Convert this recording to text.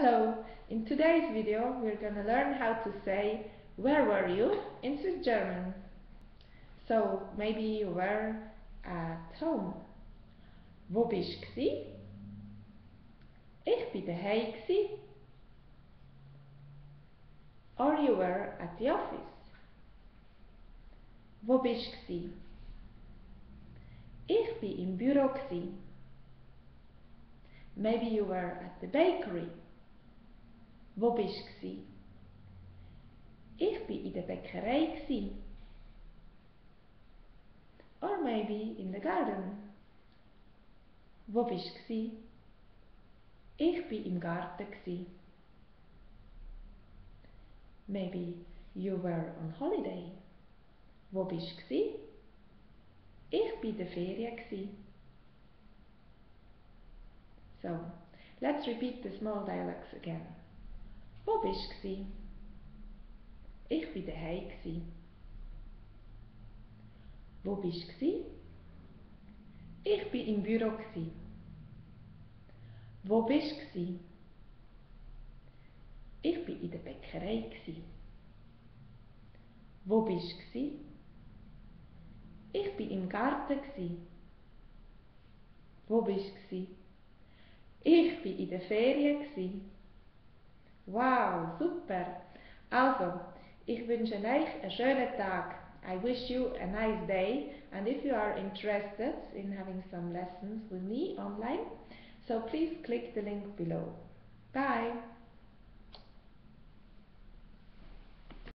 Hello! In today's video we're gonna learn how to say "Where were you?" in Swiss German. So maybe you were at home. Wo bist gsi? Ich bin daheim gsi. Or you were at the office. Wo bist gsi? Ich bin im Büro gsi. Maybe you were at the bakery. Wo bist gsi? Ich bin in der Bäckerei gsi. Or maybe in the garden. Wo bist gsi? Ich bin im Garten gsi. Maybe you were on holiday. Wo bist gsi? Ich bin in der Ferien gsi. So, let's repeat the small dialogues again. Wo bist gsi? Ich bin daheim gsi. Wo bist gsi? Ich bin im Büro gsi. Wo bist gsi? Ich bin in der Bäckerei gsi. Wo bist gsi? Ich bin im Garten gsi. Wo bist gsi? Ich bin in der Ferien gsi. Wow, super! Also, ich wünsche euch einen schönen Tag. I wish you a nice day, and if you are interested in having some lessons with me online, so please click the link below. Bye!